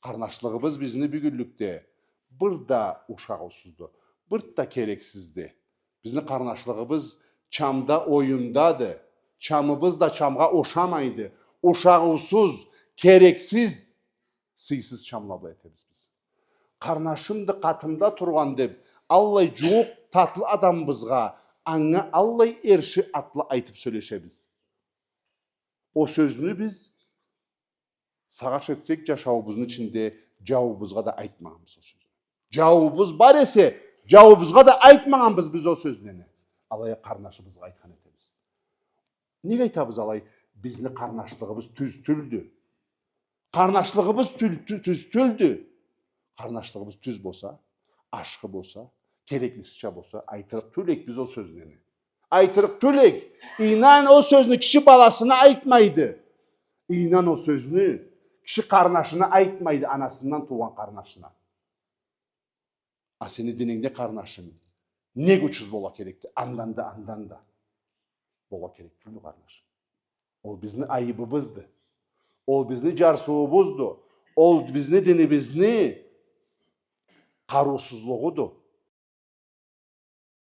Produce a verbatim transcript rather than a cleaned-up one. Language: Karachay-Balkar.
Къарнашлыгъыбыз бизни бюгюнлюкде бир да ушагъыусузду, бир да керексизди. Бизни къарнашлыгъыбыз чамда, оюндады. Чамыбыз да чамгъа ушамайды. Ушагъыусуз, керексиз, сыйсыз чамла бла этебиз биз. Къарнашымды къатымда тургъан деп, аллай джууукъ, татлы адамыбызгъа, анга аллай эрши атлы айтып сёлешебиз. Ол сёзню биз сагъыш этсек, джашауубузну ичинде джауубузгъа да айтмагъанбыз ол сёзню. Джауубуз бар эсе, джауубузгъа да айтмагъанбыз биз ол сёзнени. Алай а къарнашыбызгъа айтхан этебиз. Неге айтабыз алай? Бизни къарнашлыгъыбыз тюз тюлдю. Къарнашлыгъыбыз тюл-, тю-, тюз тюлдю. Къарнашлыгъыбыз тюз болса, ашхы болса, кереклисича болса, айтырыкъ тюлдюк биз ол сёзнени. Айтырыкъ тюлдюк. Ийнан, ол сёзню киши баласына айтмайды. Ийнан, ол сёзню киши къарнашына айтмайды, анасындан туугъан къарнашына. А сени динингде, къарнашым, нек учуз бола керекди? Андан да, андан да бола керек тюлдю, къарнашым. Ол бизни айыбыбызды. Ол бизни джарсыуубузду. Ол бизни динибизни къарыусузлугъуду.